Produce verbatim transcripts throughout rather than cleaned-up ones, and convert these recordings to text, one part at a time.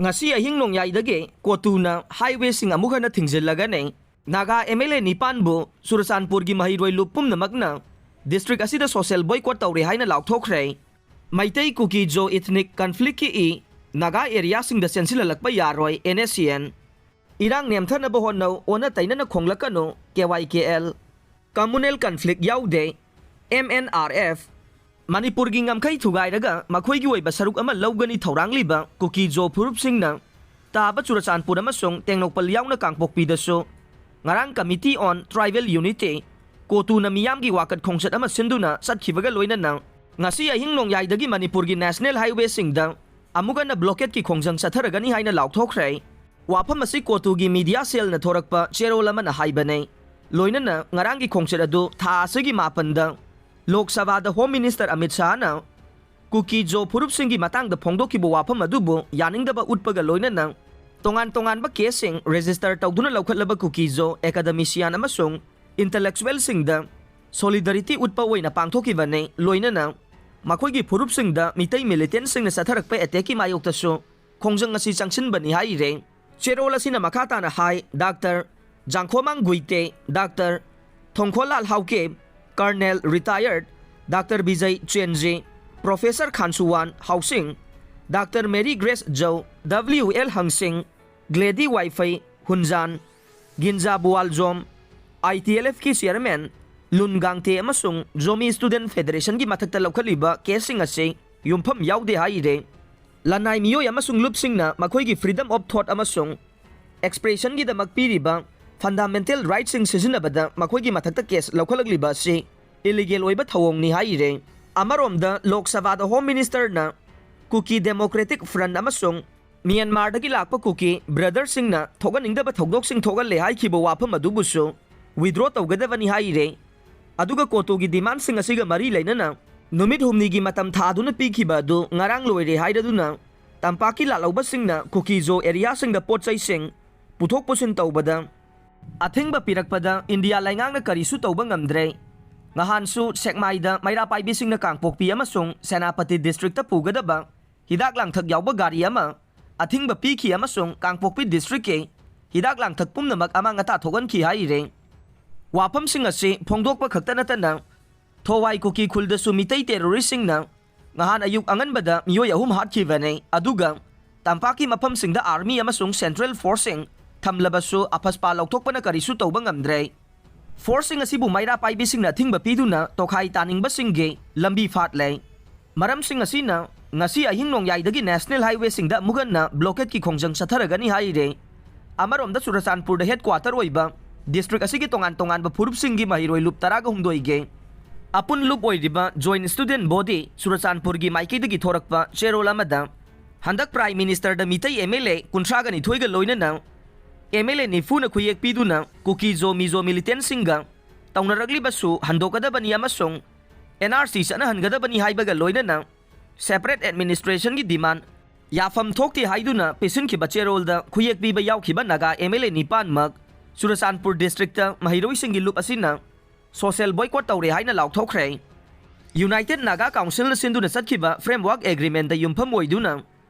ꯉꯁꯤ ꯑꯍꯤꯡ ꯅꯣꯡꯌꯥꯏꯗꯒꯤ ꯀꯣꯇꯨꯅ highwayꯁꯤꯡ ꯑꯃꯨꯛ ꯍꯟꯅ ꯊꯤꯡꯖꯤꯜꯂꯒꯅꯤ꯫ ꯅꯥꯒꯥ MLA ꯅꯤꯄꯥꯟꯕꯨ ꯆꯨꯔꯆꯥꯟꯄꯨꯔꯒꯤ ꯃꯍꯩꯔꯣꯏ ꯂꯨꯞ ꯄꯨꯝꯅꯃꯛꯅ district ꯑꯁꯤꯗ social boycott ꯇꯧꯔꯦ ꯍꯥꯏꯅ ꯂꯥꯎꯊꯣꯛꯈ꯭ꯔꯦ꯫ ꯃꯩꯇꯩ ꯀꯨꯀꯤ ꯖꯣ ethnic conflictꯀꯤ ꯏ ꯅꯥꯒꯥ areaꯁꯤꯡꯗ ꯆꯦꯟꯁꯤꯜꯍꯜꯂꯛꯄ ꯌꯥꯔꯣꯏ, NSCN꯫ ꯏꯔꯥꯡ ꯅꯦꯝꯊꯅꯕ ꯍꯣꯠꯅꯧ, ꯑꯣꯟꯅ ꯇꯩꯅꯅ ꯈꯣꯡꯂꯛꯀꯅꯨ, KYKL꯫ Communal conflict ꯌꯥꯎꯗꯦ, MNRF꯫ ꯃꯅꯤꯄꯨꯔꯒꯤ ꯉꯝꯈꯩ ꯊꯨꯒꯥꯏꯔꯒ ꯃꯈꯣꯏꯒꯤ ꯑꯣꯏꯕ ꯁꯔꯨꯛ ꯑꯃ ꯂꯧꯒꯅꯤ ꯊꯧꯔꯥꯡꯂꯤꯕ ꯀꯨꯀꯤ ꯖꯣ ꯐꯨꯔꯨꯞꯁꯤꯡꯅ ꯇꯥꯕ ꯆꯨꯔꯆꯥꯟꯄꯨꯔ ꯑꯃꯁꯨꯡ ꯇꯦꯡꯅꯧꯄꯜ ꯌꯥꯎꯅ ꯀꯥꯡꯄꯣꯛꯄꯤꯗꯁꯨ ꯉꯔꯥꯡ Committee on Tribal Unity, ꯀꯣꯇꯨꯅ ꯃꯤꯌꯥꯝꯒꯤ ꯋꯥꯀꯠ ꯈꯣꯡꯆꯠ ꯑꯃ ꯁꯤꯟꯗꯨꯅ ꯆꯠꯈꯤꯕꯒ ꯂꯣꯏꯅꯅ ꯉꯁꯤ ꯑꯍꯤꯡ ꯅꯣꯡꯌꯥꯏꯗꯒꯤ ꯃꯅꯤꯄꯨꯔꯒꯤ national highwayꯁꯤꯡꯗ ꯑꯃꯨꯛ ꯍꯟꯅ blockadeꯀꯤ ꯈꯣꯡꯖꯪ ꯆꯠꯊꯔꯒꯅꯤ ꯍꯥꯏꯅ ꯂꯥꯎꯊꯣꯛꯈ꯭ꯔꯦ꯫ ꯋꯥꯐꯝ ꯑꯁꯤ ꯀꯣꯇꯨꯒꯤ media cellꯅ ꯊꯣꯔꯛꯄ ꯆꯦꯔꯣꯜ ꯑꯃꯅ ꯍꯥꯏꯕꯅꯤ꯫ ꯂꯣꯏꯅꯅ ꯉꯔꯥꯡꯒꯤ ꯈꯣꯡꯆꯠ ꯑꯗꯨ ꯊꯥ ꯑꯁꯤꯒꯤ ꯃꯥꯄꯟꯗ ꯂꯣꯛ ꯁꯚꯥꯗ Home Minister ꯑꯃꯤꯠ ꯁꯥꯍꯅ ꯀꯨꯀꯤ ꯖꯣ ꯐꯨꯔꯨꯞꯁꯤꯡꯒꯤ ꯃꯇꯥꯡꯗ ꯐꯣꯡꯗꯣꯛꯈꯤꯕ ꯋꯥꯐꯝ ꯑꯗꯨꯕꯨ ꯌꯥꯅꯤꯡꯗꯕ ꯎꯠꯄꯒ ꯂꯣꯏꯅꯅ ꯇꯣꯉꯥꯟ ꯇꯣꯉꯥꯟꯕ caseꯁꯤꯡ register ꯇꯧꯗꯨꯅ ꯂꯧꯈꯠꯂꯕ ꯀꯨꯀꯤ ꯖꯣ academician ꯑꯃꯁꯨꯡ intellectualꯁꯤꯡꯗ solidarity ꯎꯠꯄ ꯑꯣꯏꯅ ꯄꯥꯡꯊꯣꯛꯈꯤꯕꯅꯤ꯫ ꯂꯣꯏꯅꯅ ꯃꯈꯣꯏꯒꯤ ꯐꯨꯔꯨꯞꯁꯤꯡꯗ ꯃꯤꯇꯩ militantꯁꯤꯡꯅ ꯆꯠꯊꯔꯛꯄ attackꯀꯤ ꯃꯥꯌꯣꯛꯇꯁꯨ ꯈꯣꯡꯖꯪ ꯑꯁꯤ ꯆꯪꯁꯤꯟꯕꯅꯤ ꯍꯥꯏꯔꯦ꯫ ꯆꯦꯔꯣꯜ ꯑꯁꯤꯅ ꯃꯈꯥ ꯇꯥꯅ ꯍꯥꯏ, doctor Jangkhomang Guite, doctor Thongkholal Haokip, Colonel retired doctor Bijoy Chenji, Professor Khansuan Haosing, doctor Mary Grace Zou, W L ꯍꯪꯁꯤꯡ, ꯒ꯭ꯂꯦꯗꯤ ꯋꯥꯏꯐꯩ ꯍꯨꯟꯖꯥꯟ, ꯒꯤꯟꯖꯥ ꯕꯨꯋꯥꯜꯖꯣꯝ, ITLFꯀꯤ chairman ꯂꯨꯟ ꯒꯥꯡꯇꯦ ꯑꯃꯁꯨꯡ ꯖꯣꯃꯤ Student Federationꯒꯤ ꯃꯊꯛꯇ ꯂꯧꯈꯠꯂꯤꯕ caseꯁꯤꯡ ꯑꯁꯤ ꯌꯨꯝꯐꯝ ꯌꯥꯎꯗꯦ ꯍꯥꯏꯔꯦ꯫ ꯂꯅꯥꯏ ꯃꯤꯑꯣꯏ ꯑꯃꯁꯨꯡ ꯂꯨꯞꯁꯤꯡꯅ ꯃꯈꯣꯏꯒꯤ freedom of thought ꯑꯃꯁꯨꯡ expressionꯒꯤꯗꯃꯛ ꯄꯤꯔꯤꯕ fundamental rightꯁꯤꯡ ꯁꯤꯖꯤꯟꯅꯕꯗ ꯃꯈꯣꯏꯒꯤ ꯃꯊꯛꯇ case ꯂꯧꯈꯠꯂꯛꯂꯤꯕ ꯑꯁꯤ illegal ꯑꯣꯏꯕ ꯊꯧꯑꯣꯡꯅꯤ ꯍꯥꯏꯔꯦ꯫ ꯑꯃꯔꯣꯝꯗ ꯂꯣꯛ ꯁꯚꯥꯗ Home Ministerꯅ Kuki Democratic Front ꯑꯃꯁꯨꯡ ꯃ꯭ꯌꯥꯟꯃꯥꯔꯗꯒꯤ ꯂꯥꯛꯄ ꯀꯨꯀꯤ brotherꯁꯤꯡꯅ ꯊꯣꯛꯍꯟꯅꯤꯡꯗꯕ ꯊꯧꯗꯣꯛꯁꯤꯡ ꯊꯣꯛꯍꯜꯂꯦ ꯍꯥꯏꯈꯤꯕ ꯋꯥꯐꯝ ꯑꯗꯨꯕꯨꯁꯨ withdraw ꯇꯧꯒꯗꯕꯅꯤ ꯍꯥꯏꯔꯦ꯫ ꯑꯗꯨꯒ ꯀꯣꯇꯨꯒꯤ demandꯁꯤꯡ ꯑꯁꯤꯒ ꯃꯔꯤ ꯂꯩꯅꯅ ꯅꯨꯃꯤꯠ ꯍꯨꯝꯅꯤꯒꯤ ꯃꯇꯝ ꯊꯥꯗꯨꯅ ꯄꯤꯈꯤꯕ ꯑꯗꯨ ꯉꯔꯥꯡ ꯂꯣꯏꯔꯦ ꯍꯥꯏꯔꯗꯨꯅ ꯇꯝꯄꯥꯛꯀꯤ ꯂꯥꯜꯍꯧꯕꯁꯤꯡꯅ ꯀꯨꯀꯤ ꯖꯣ areaꯁꯤꯡꯗ ꯄꯣꯠ ꯆꯩꯁꯤꯡ ꯄꯨꯊꯣꯛ ꯄꯨꯁꯤꯟ ꯇꯧꯕꯗ ꯑꯊꯤꯡꯕ ꯄꯤꯔꯛꯄꯗ ꯏꯟꯗꯤꯌꯥ ꯂꯩꯉꯥꯛꯅ ꯀꯔꯤꯁꯨ ꯇꯧꯕ ꯉꯝꯗ꯭ꯔꯦ꯫ ꯅꯍꯥꯟꯁꯨ ꯁꯦꯛꯃꯥꯏꯗ ꯃꯩꯔꯥ ꯄꯥꯏꯕꯤꯁꯤꯡꯅ ꯀꯥꯡꯄꯣꯛꯄꯤ ꯑꯃꯁꯨꯡ ꯁꯦꯅꯥꯄꯇꯤ districtꯇ ꯄꯨꯒꯗꯕ ꯍꯤꯗꯥꯛ ꯂꯥꯡꯊꯛ ꯌꯥꯎꯕ ꯒꯥꯔꯤ ꯑꯃ ꯑꯊꯤꯡꯕ ꯄꯤꯈꯤ ꯑꯃꯁꯨꯡ ꯀꯥꯡꯄꯣꯛꯄꯤ ꯗꯤꯁꯇ꯭ꯔꯤꯛꯀꯤ ꯍꯤꯗꯥꯛ ꯂꯥꯡꯊꯛ ꯄꯨꯝꯅꯃꯛ ꯑꯃꯥꯡ ꯑꯇꯥ ꯊꯣꯛꯍꯟꯈꯤ ꯍꯥꯏꯔꯤ꯫ ꯋꯥꯐꯝꯁꯤꯡ ꯑꯁꯤ ꯐꯣꯡꯗꯣꯛꯄ ꯈꯛꯇ ꯅꯠꯇꯅ ꯊꯣꯋꯥꯏ ꯀꯨꯀꯤ ꯈꯨꯜꯗꯁꯨ ꯃꯤꯇꯩ ꯇꯦꯔꯣꯔꯤꯁꯁꯤꯡꯅ ꯉꯍꯥꯟ ꯑꯌꯨꯛ ꯑꯉꯟꯕꯗ ꯃꯤꯑꯣꯏ ꯑꯍꯨꯝ ꯍꯥꯠꯈꯤꯕꯅꯤ, ꯑꯗꯨꯒ ꯇꯝꯄꯥꯛꯀꯤ ꯃꯐꯝꯁꯤꯡꯗ ꯑꯥꯔꯃꯤ ꯑꯃꯁꯨꯡ ꯁꯦꯟꯇ꯭ꯔꯦꯜ ꯐꯣꯔꯁꯁꯤꯡ ꯊꯝꯂꯕꯁꯨ ꯑꯐꯁꯄꯥ ꯂꯧꯊꯣꯛꯄꯅ ꯀꯔꯤꯁꯨ ꯇꯧꯕ ꯉꯝꯗ꯭ꯔꯦ꯫ ꯐꯣꯔꯁꯁꯤꯡ ꯑꯁꯤꯕꯨ ꯃꯩꯔꯥ ꯄꯥꯏꯕꯤꯁꯤꯡꯅ ꯑꯊꯤꯡꯕ ꯄꯤꯗꯨꯅ ꯇꯣꯈꯥꯏ ꯇꯥꯅꯤꯡꯕꯁꯤꯡꯒꯤ ꯂꯝꯕꯤ ꯐꯥꯠꯂꯦ꯫ ꯃꯔꯝꯁꯤꯡ ꯑꯁꯤꯅ ꯉꯁꯤ ꯑꯍꯤꯡ ꯅꯣꯡꯌꯥꯏꯗꯒꯤ ꯅꯦꯁꯅꯦꯜ ꯍꯥꯏꯋꯦꯁꯤꯡꯗ ꯑꯃꯨꯛ ꯍꯟꯅ ꯕ꯭ꯂꯣꯀꯦꯠꯀꯤ ꯈꯣꯡꯖꯪ ꯆꯠꯊꯔꯒꯅꯤ ꯍꯥꯏꯔꯦ꯫ ꯑꯃꯔꯣꯝꯗ ꯆꯨꯔꯆꯥꯟꯄꯨꯔꯗ ꯍꯦꯗꯀ꯭ꯋꯥꯇꯔ ꯑꯣꯏꯕ ꯗꯤꯁꯇ꯭ꯔꯤꯛ ꯑꯁꯤꯒꯤ ꯇꯣꯉꯥꯟ ꯇꯣꯉꯥꯟꯕ ꯐꯨꯔꯨꯞꯁꯤꯡꯒꯤ ꯃꯍꯩꯔꯣꯏ ꯂꯨꯞ ꯇꯔꯥꯒ ꯍꯨꯝꯗꯣꯏꯒꯤ ꯑꯄꯨꯟ ꯂꯨꯞ ꯑꯣꯏꯔꯤꯕ ꯖꯣꯏꯟ ꯁ꯭ꯇꯨꯗꯦꯟꯠ ꯕꯣꯗꯤ ꯆꯨꯔꯆꯥꯟꯄꯨꯔꯒꯤ ꯃꯥꯏꯀꯩꯗꯒꯤ ꯊꯣꯔꯛꯄ ꯆꯦꯔꯣꯜ ꯑꯃꯗ ꯍꯟꯗꯛ ꯄ꯭ꯔꯥꯏꯝ ꯃꯤꯅꯤꯁꯇꯔꯗ ꯃꯤꯇꯩ ꯑꯦꯝ ꯑꯦꯜ ꯑꯦ ꯀꯨꯟꯊ꯭ꯔꯥꯒ ꯅꯤꯊꯣꯏꯒ ꯂꯣꯏꯅꯅ ꯑꯦꯝ ꯑꯦꯜ ꯑꯦ ꯅꯤꯐꯨꯅ ꯈꯨꯌꯦꯛ ꯄꯤꯗꯨꯅ ꯀꯨꯀꯤ ꯖꯣ ꯃꯤꯖꯣ ꯃꯤꯂꯤꯇꯦꯟꯠꯁꯤꯡꯒ ꯇꯧꯅꯔꯛꯂꯤꯕꯁꯨ ꯍꯟꯗꯣꯛꯀꯗꯕꯅꯤ ꯑꯃꯁꯨꯡ ꯑꯦꯟ ꯑꯥꯔ ꯁꯤ ꯆꯠꯅꯍꯟꯒꯗꯕꯅꯤ ꯍꯥꯏꯕꯒ ꯂꯣꯏꯅꯅ ꯁꯦꯄꯔꯦꯠ ꯑꯦꯗꯃꯤꯅꯤꯁꯇ꯭ꯔꯦꯁꯟꯒꯤ ꯗꯤꯃꯥꯟ ꯌꯥꯐꯝ ꯊꯣꯛꯇꯦ ꯍꯥꯏꯗꯨꯅ ꯄꯤꯁꯤꯟꯈꯤꯕ ꯆꯦꯔꯣꯜꯗ ꯈꯨꯌꯦꯛ ꯄꯤꯕ ꯌꯥꯎꯈꯤꯕ ꯅꯥꯒꯥ ꯑꯦꯝ ꯑꯦꯜ ꯑꯦ ꯅꯤꯄꯥꯟꯃꯛ ꯆꯨꯔꯆꯥꯟꯄꯨꯔ ꯗꯤꯁꯇ꯭ꯔꯤꯛꯇ ꯃꯍꯩꯔꯣꯏꯁꯤꯡꯒꯤ ꯂꯨꯞ ꯑꯁꯤꯅ ꯁꯣꯁꯦꯜ ꯕꯣꯏꯀꯣꯠ ꯇꯧꯔꯦ ꯍꯥꯏꯅ ꯂꯥꯎꯊꯣꯛꯈ꯭ꯔꯦ꯫ ꯌꯨꯅꯥꯏꯇꯦꯗ ꯅꯥꯒꯥ ꯀꯥꯎꯟꯁꯤꯜꯅ ꯁꯤꯟꯗꯨꯅ ꯆꯠꯈꯤꯕ ꯐ꯭ꯔꯦꯝꯋꯥꯔꯛ ꯑꯦꯒ꯭ꯔꯤꯃꯦꯟꯗ ꯌꯨꯝꯐꯝ ꯑꯣꯏꯗꯨꯅ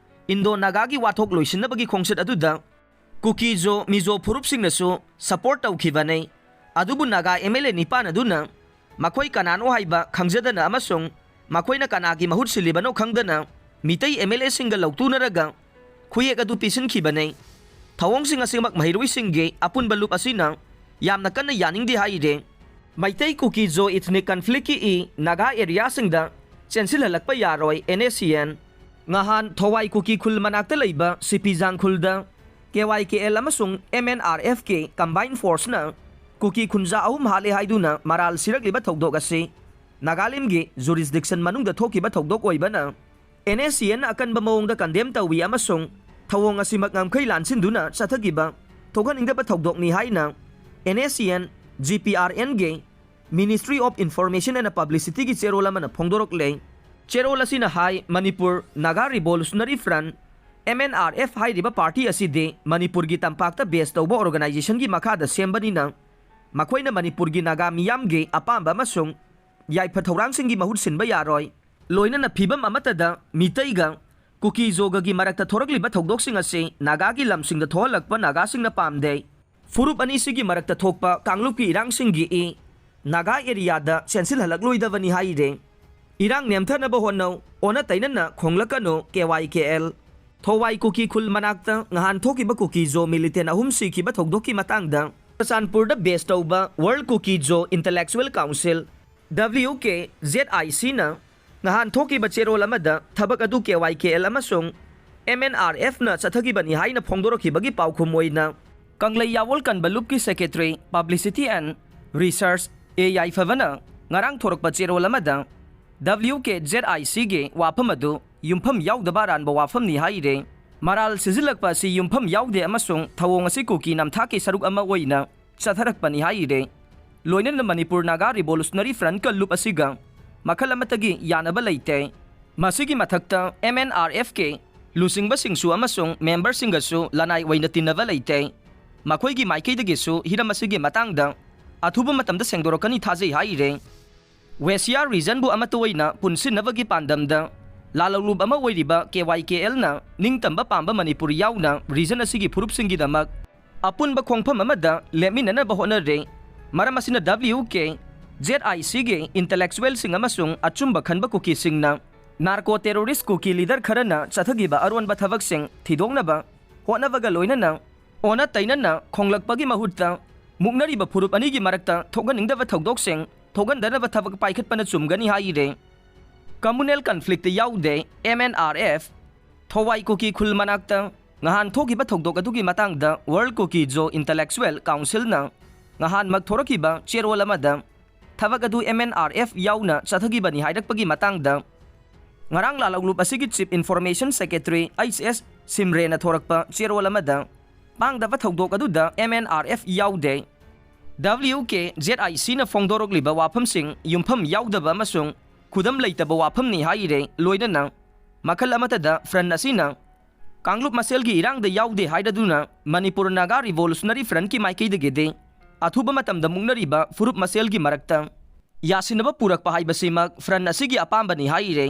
ꯏꯟꯗꯣ ꯅꯥꯒꯥꯒꯤ ꯋꯥꯊꯣꯛ ꯂꯣꯏꯁꯤꯟꯅꯕꯒꯤ ꯈꯣꯡꯆꯠ ꯑꯗꯨꯗ ꯀꯨꯀꯤꯖꯣ ꯃꯤꯖꯣ ꯐꯨꯔꯨꯞꯁꯤꯡꯅꯁꯨ ꯁꯄꯣꯔꯠ ꯇꯧꯈꯤꯕꯅꯤ꯫ ꯑꯗꯨꯕꯨ ꯅꯥꯒꯥ ꯑꯦꯝ ꯑꯦꯜ ꯑꯦ ꯅꯤꯄꯥꯟ ꯑꯗꯨꯅ ꯃꯈꯣꯏ ꯀꯅꯥꯅꯣ ꯍꯥꯏꯕ ꯈꯪꯖꯗꯅ ꯑꯃꯁꯨꯡ ꯃꯈꯣꯏꯅ ꯀꯅꯥꯒꯤ ꯃꯍꯨꯠ ꯁꯤꯜꯂꯤꯕꯅꯣ ꯈꯪꯗꯅ ꯃꯤꯇꯩ ꯑꯦꯝ ꯑꯦꯜ ꯑꯦꯁꯤꯡꯒ ꯂꯧꯇꯨꯅꯔꯒ ꯈꯨꯌꯦꯛ ꯑꯗꯨ ꯄꯤꯁꯤꯟꯈꯤꯕꯅꯤ꯫ ꯊꯧꯑꯣꯡꯁꯤꯡ ꯑꯁꯤꯃꯛ ꯃꯍꯩꯔꯣꯏꯁꯤꯡꯒꯤ ꯑꯄꯨꯟꯕ ꯂꯨꯞ ꯑꯁꯤꯅ ꯌꯥꯝꯅ ꯀꯟꯅ ꯌꯥꯅꯤꯡꯗꯦ ꯍꯥꯏꯔꯦ꯫ ꯃꯩꯇꯩ ꯀꯨꯀꯤ ꯖꯣ ꯏꯊꯅꯤꯛ ꯀꯟꯐ꯭ꯂꯤꯛꯀꯤ ꯏ ꯅꯥꯒꯥ ꯑꯦꯔꯤꯌꯥꯁꯤꯡꯗ ꯆꯦꯟꯁꯤꯜꯍꯜꯂꯛꯄ ꯌꯥꯔꯣꯏ, ꯑꯦꯟ ꯑꯦ ꯁꯤ ꯑꯦꯟ꯫ ꯉꯍꯥꯟ ꯊꯣꯋꯥꯏ ꯀꯨꯀꯤ ꯈꯨꯜ ꯃꯅꯥꯛꯇ ꯂꯩꯕ ꯁꯤꯄꯤꯖꯥꯡ ꯈꯨꯜꯗ ꯀꯦ ꯋꯥꯏ ꯀꯦ ꯑꯦꯜ ꯑꯃꯁꯨꯡ ꯑꯦꯝ ꯑꯦꯟ ꯑꯥꯔ ꯑꯦꯐꯀꯤ ꯀꯝꯕꯥꯏꯟ ꯐꯣꯔꯁꯅ ꯀꯨꯀꯤ ꯈꯨꯟꯖꯥ ꯑꯍꯨꯝ ꯍꯥꯠꯂꯦ ꯍꯥꯏꯗꯨꯅ ꯃꯔꯥꯜ ꯁꯤꯔꯛꯂꯤꯕ ꯊꯧꯗꯣꯛ ꯑꯁꯤ ꯅꯥꯒꯥꯂꯦꯟꯗꯒꯤ ꯖꯨꯔꯤꯁꯗꯤꯛꯁꯟ ꯃꯅꯨꯡꯗ ꯊꯣꯛꯈꯤꯕ ꯊꯧꯗꯣꯛ ꯑꯣꯏꯕꯅ ꯑꯦꯟ ꯑꯦ ꯁꯤ ꯑꯦꯟꯅ ꯑꯀꯟꯕ ꯃꯑꯣꯡꯗ ꯀꯟꯗꯦꯝ ꯇꯧꯏ ꯑꯃꯁꯨꯡ ꯊꯧꯑꯣꯡ ꯑꯁꯤꯃꯛ ꯉꯝꯈꯩ ꯂꯥꯟꯁꯤꯟꯗꯨꯅ ꯆꯠꯊꯈꯤꯕ ꯊꯣꯛꯍꯟꯅꯤꯡꯗꯕ ꯊꯧꯗꯣꯛꯅꯤ ꯍꯥꯏꯅ N A C N G P R ꯑꯦꯟꯒꯤ Ministry of Information and Publicityꯒꯤ ꯆꯦꯔꯣꯜ ꯑꯃꯅ ꯐꯣꯡꯗꯣꯔꯛꯂꯦ꯫ ꯆꯦꯔꯣꯜ ꯑꯁꯤꯅ ꯍꯥꯏ, Manipur Naga revolutionary front, M N R F ꯍꯥꯏꯔꯤꯕ ꯄꯥꯔꯇꯤ ꯑꯁꯤꯗꯤ ꯃꯅꯤꯄꯨꯔꯒꯤ ꯇꯝꯄꯥꯛꯇ ꯕꯦꯁ ꯇꯧꯕ ꯑꯣꯔꯒꯅꯥꯏꯖꯦꯁꯟꯒꯤ ꯃꯈꯥꯗ ꯁꯦꯝꯕꯅꯤꯅ ꯃꯈꯣꯏꯅ ꯃꯅꯤꯄꯨꯔꯒꯤ ꯅꯥꯒꯥ ꯃꯤꯌꯥꯝꯒꯤ ꯑꯄꯥꯝꯕ ꯑꯃꯁꯨꯡ ꯌꯥꯏꯐ ꯊꯧꯔꯥꯡꯁꯤꯡꯒꯤ ꯃꯍꯨꯠ ꯁꯤꯟꯕ ꯌꯥꯔꯣꯏ꯫ ꯂꯣꯏꯅꯅ ꯐꯤꯚꯝ ꯑꯃꯠꯇꯗ ꯃꯤꯇꯩꯒ ꯀꯨꯀꯤ ꯖꯣꯒꯒꯤ ꯃꯔꯛꯇ ꯊꯣꯔꯛꯂꯤꯕ ꯊꯧꯗꯣꯛꯁꯤꯡ ꯑꯁꯤ ꯅꯥꯒꯥꯒꯤ ꯂꯝꯁꯤꯡꯗ ꯊꯣꯛꯍꯜꯂꯛꯄ ꯅꯥꯒꯥꯁꯤꯡꯅ ꯄꯥꯝꯗꯦ꯫ ꯐꯨꯔꯨꯞ ꯑꯅꯤꯁꯤꯒꯤ ꯃꯔꯛꯇ ꯊꯣꯛꯄ ꯀꯥꯡꯂꯨꯞꯀꯤ ꯏꯔꯥꯡꯁꯤꯡꯒꯤ ꯏ ꯅꯥꯒꯥ ꯑꯦꯔꯤꯌꯥꯗ ꯆꯦꯟꯁꯤꯜꯍꯜꯂꯛꯂꯣꯏꯗꯕꯅꯤ ꯍꯥꯏꯔꯦ꯫ ꯏꯔꯥꯡ ꯅꯦꯝꯊꯅꯕ ꯍꯣꯠꯅꯧ, ꯑꯣꯟꯅ ꯇꯩꯅꯅ ꯈꯣꯡꯂꯛꯀꯅꯨ, ꯀꯦ ꯋꯥꯏ ꯀꯦ ꯑꯦꯜ꯫ ꯊꯣꯋꯥꯏ ꯀꯨꯀꯤ ꯈꯨꯜ ꯃꯅꯥꯛꯇ ꯉꯍꯥꯟ ꯊꯣꯛꯈꯤꯕ ꯀꯨꯀꯤ ꯖꯣ ꯃꯤꯂꯤꯇꯦꯟ ꯑꯍꯨꯝ ꯁꯤꯈꯤꯕ ꯊꯧꯗꯣꯛꯀꯤ ꯃꯇꯥꯡꯗ ꯆꯨꯔꯆꯥꯟꯄꯨꯔꯗ ꯕꯦꯁ ꯇꯧꯕ ꯋꯥꯔꯜ ꯀꯨꯀꯤ ꯖꯣ ꯏꯟꯇꯂꯦꯛꯆꯨꯋꯦꯜ ꯀꯥꯎꯟꯁꯤꯜ, ꯗꯕ꯭ꯂꯤꯌꯨ ꯀꯦ ꯖꯦꯗ ꯑꯥꯏ ꯁꯤꯅ ꯉꯍꯥꯟ ꯊꯣꯛꯈꯤꯕ ꯆꯦꯔꯣꯜ ꯑꯃꯗ ꯊꯕꯛ ꯑꯗꯨ ꯀꯦ ꯋꯥꯏ ꯀꯦ ꯑꯦꯜ ꯑꯃꯁꯨꯡ ꯑꯦꯝ ꯑꯦꯟ ꯑꯥꯔ ꯑꯦꯐꯅ ꯆꯠꯊꯈꯤꯕꯅꯤ ꯍꯥꯏꯅ ꯐꯣꯡꯗꯣꯔꯛꯈꯤꯕꯒꯤ ꯄꯥꯎꯈꯨꯝ ꯑꯣꯏꯅ ꯀꯪꯂꯩ ꯌꯥꯋꯣꯜ ꯀꯟꯕ ꯂꯨꯞꯀꯤ ꯁꯦꯀ꯭ꯔꯦꯇꯔꯤ ꯄꯕ꯭ꯂꯤꯁꯤꯇꯤ ꯑꯦꯟ ꯔꯤꯁꯔꯆ ꯑꯦ ꯌꯥꯏꯐꯕꯅ ꯉꯔꯥꯡ ꯊꯣꯔꯛꯄ ꯆꯦꯔꯣꯜ ꯑꯃꯗ ꯗꯕ꯭ꯂꯤꯌꯨ ꯀꯦ ꯖꯦꯗ ꯑꯥꯏ ꯁꯤꯒꯤ ꯋꯥꯐꯝ ꯑꯗꯨ ꯌꯨꯝꯐꯝ ꯌꯥꯎꯗꯕ ꯑꯔꯥꯟꯕ ꯋꯥꯐꯝꯅꯤ ꯍꯥꯏꯔꯦ꯫ ꯃꯔꯥꯜ ꯁꯤꯖꯤꯜꯂꯛꯄ ꯑꯁꯤ ꯌꯨꯝꯐꯝ ꯌꯥꯎꯗꯦ ꯑꯃꯁꯨꯡ ꯊꯧꯑꯣꯡ ꯑꯁꯤ ꯀꯨꯀꯤ ꯅꯝꯊꯥꯛꯀꯤ ꯁꯔꯨꯛ ꯑꯃ ꯑꯣꯏꯅ ꯆꯠꯊꯔꯛꯄꯅꯤ ꯍꯥꯏꯔꯦ꯫ ꯂꯣꯏꯅꯅ ꯃꯅꯤꯄꯨꯔ ꯅꯥꯒꯥ ꯔꯤꯚꯣꯂꯨꯁꯅꯔꯤ ꯐ꯭ꯔꯟꯠꯀ ꯂꯨꯞ ꯑꯁꯤꯒ ꯃꯈꯜ ꯑꯃꯠꯇꯒꯤ ꯌꯥꯅꯕ ꯂꯩꯇꯦ꯫ ꯃꯁꯤꯒꯤ ꯃꯊꯛꯇ ꯑꯦꯝ ꯑꯦꯟ ꯑꯥꯔ ꯑꯦꯐ ꯀꯦ ꯂꯨꯆꯤꯡꯕꯁꯤꯡꯁꯨ ꯑꯃꯁꯨꯡ ꯃꯦꯝꯕꯔꯁꯤꯡꯒꯁꯨ ꯂꯅꯥꯏ ꯑꯣꯏꯅ ꯇꯤꯟꯅꯕ ꯂꯩꯇꯦ꯫ ꯃꯈꯣꯏꯒꯤ ꯃꯥꯏꯀꯩꯗꯒꯤꯁꯨ ꯍꯤꯔꯝ ꯑꯁꯤꯒꯤ ꯃꯇꯥꯡꯗ ꯑꯊꯨꯕ ꯃꯇꯝꯗ ꯁꯦꯡꯗꯣꯔꯛꯀꯅꯤ ꯊꯥꯖꯩ ꯍꯥꯏꯔꯦ꯫ ꯋꯦꯁꯤꯌꯥ ꯔꯤꯖꯟꯕꯨ ꯑꯃꯠꯇ ꯑꯣꯏꯅ ꯄꯨꯟꯁꯤꯟꯅꯕꯒꯤ ꯄꯥꯟꯗꯝꯗ ꯂꯥꯂꯧꯂꯨꯞ ꯑꯃ ꯑꯣꯏꯔꯤꯕ ꯀꯦ ꯋꯥꯏ ꯀꯦ ꯑꯦꯜꯅ ꯅꯤꯡꯇꯝꯕ ꯄꯥꯝꯕ ꯃꯅꯤꯄꯨꯔ ꯌꯥꯎꯅ ꯔꯤꯖꯟ ꯑꯁꯤꯒꯤ ꯐꯨꯔꯨꯞꯁꯤꯡꯒꯤꯗꯃꯛ ꯑꯄꯨꯟꯕ ꯈꯣꯡꯐꯝ ꯑꯃꯗ ꯂꯦꯞꯃꯤꯟꯅꯅꯕ ꯍꯣꯠꯅꯔꯦ꯫ ꯃꯔꯝ ꯑꯁꯤꯅ ꯗꯕ꯭ꯂꯤꯌꯨ ꯀꯦ ꯖꯦꯗ ꯑꯥꯏ ꯁꯤꯒꯤ ꯏꯟꯇꯂꯦꯛꯆꯨꯋꯦꯜꯁꯤꯡ ꯑꯃꯁꯨꯡ ꯑꯆꯨꯝꯕ ꯈꯟꯕ ꯀꯨꯀꯤꯁꯤꯡꯅ ꯅꯥꯔꯀꯣ ꯇꯦꯔꯣꯔꯤꯁ ꯀꯨꯀꯤ ꯂꯤꯗꯔ ꯈꯔꯅ ꯆꯠꯊꯈꯤꯕ ꯑꯔꯣꯟꯕ ꯊꯕꯛꯁꯤꯡ ꯊꯤꯗꯣꯛꯅꯕ ꯍꯣꯠꯅꯕꯒ ꯂꯣꯏꯅꯅ ꯑꯣꯟꯅ ꯇꯩꯅꯅ ꯈꯣꯡꯂꯛꯄꯒꯤ ꯃꯍꯨꯠꯇ ꯃꯨꯛꯅꯔꯤꯕ ꯐꯨꯔꯨꯞ ꯑꯅꯤꯒꯤ ꯃꯔꯛꯇ ꯊꯣꯛꯍꯟꯅꯤꯡꯗꯕ ꯊꯧꯗꯣꯛꯁꯤꯡ ꯊꯣꯛꯍꯟꯗꯅꯕ ꯊꯕꯛ ꯄꯥꯏꯈꯠꯄꯅ ꯆꯨꯝꯒꯅꯤ ꯍꯥꯏꯔꯦ꯫ ꯀꯝꯃꯨꯅꯦꯜ ꯀꯟꯐ꯭ꯂꯤꯛꯇ ꯌꯥꯎꯗꯦ ꯑꯦꯝ ꯑꯦꯟ ꯑꯥꯔ ꯑꯦꯐ꯫ ꯊꯣꯋꯥꯏ ꯀꯨꯀꯤ ꯈꯨꯜ ꯃꯅꯥꯛꯇ ꯉꯍꯥꯟ ꯊꯣꯛꯈꯤꯕ ꯊꯧꯗꯣꯛ ꯑꯗꯨꯒꯤ ꯃꯇꯥꯡꯗ ꯋꯥꯔꯜ ꯀꯨꯀꯤ ꯖꯣ ꯏꯟꯇꯂꯦꯛꯆꯨꯋꯦꯜ ꯀꯥꯎꯟꯁꯤꯜꯅ ꯉꯍꯥꯟꯃꯛ ꯊꯣꯔꯛꯈꯤꯕ ꯆꯦꯔꯣꯜ ꯑꯃꯗ ꯊꯕꯛ ꯑꯗꯨ ꯑꯦꯝ ꯑꯦꯟ ꯑꯥꯔ ꯑꯦꯐ ꯌꯥꯎꯅ ꯆꯠꯊꯈꯤꯕꯅꯤ ꯍꯥꯏꯔꯛꯄꯒꯤ ꯃꯇꯥꯡꯗ ꯉꯔꯥꯡ ꯂꯥꯂꯧꯂꯨꯞ ꯑꯁꯤꯒꯤ ꯆꯤꯐ ꯏꯟꯐꯣꯔꯃꯦꯁꯟ ꯁꯦꯀ꯭ꯔꯦꯇꯔꯤ ꯑꯩꯆ ꯑꯦꯁ ꯁꯤꯝꯔꯦꯅ ꯊꯣꯔꯛꯄ ꯆꯦꯔꯣꯜ ꯑꯃꯗ ꯄꯥꯡꯗꯕ ꯊꯧꯗꯣꯛ ꯑꯗꯨꯗ ꯑꯦꯝ ꯑꯦꯟ ꯑꯥꯔ ꯑꯦꯐ ꯌꯥꯎꯗꯦ꯫ ꯗꯕ꯭ꯂꯤꯌꯨ ꯀꯦ ꯖꯦꯗ ꯑꯥꯏ ꯁꯤꯅ ꯐꯣꯡꯗꯣꯔꯛꯂꯤꯕ ꯋꯥꯐꯝꯁꯤꯡ ꯌꯨꯝꯐꯝ ꯌꯥꯎꯗꯕ ꯑꯃꯁꯨꯡ ꯈꯨꯗꯝ ꯂꯩꯇꯕ ꯋꯥꯐꯝꯅꯤ ꯍꯥꯏꯔꯦ꯫ ꯂꯣꯏꯅꯅ ꯃꯈꯜ ꯑꯃꯠꯇꯗ ꯐ꯭ꯔꯟꯠ ꯑꯁꯤꯅ ꯀꯥꯡꯂꯨꯞ ꯃꯁꯦꯜꯒꯤ ꯏꯔꯥꯡꯗ ꯌꯥꯎꯗꯦ ꯍꯥꯏꯔꯗꯨꯅ ꯃꯅꯤꯄꯨꯔ ꯅꯥꯒꯥ ꯔꯤꯚꯣꯂꯨꯁꯅꯔꯤ ꯐ꯭ꯔꯟꯠꯀꯤ ꯃꯥꯏꯀꯩꯗꯒꯤꯗꯤ ꯑꯊꯨꯕ ꯃꯇꯝꯗ ꯃꯨꯛꯅꯔꯤꯕ ꯐꯨꯔꯨꯞ ꯃꯁꯦꯜꯒꯤ ꯃꯔꯛꯇ ꯌꯥꯁꯤꯟꯅꯕ ꯄꯨꯔꯛꯄ ꯍꯥꯏꯕꯁꯤꯃꯛ ꯐ꯭ꯔꯟꯠ ꯑꯁꯤꯒꯤ ꯑꯄꯥꯝꯕꯅꯤ ꯍꯥꯏꯔꯦ꯫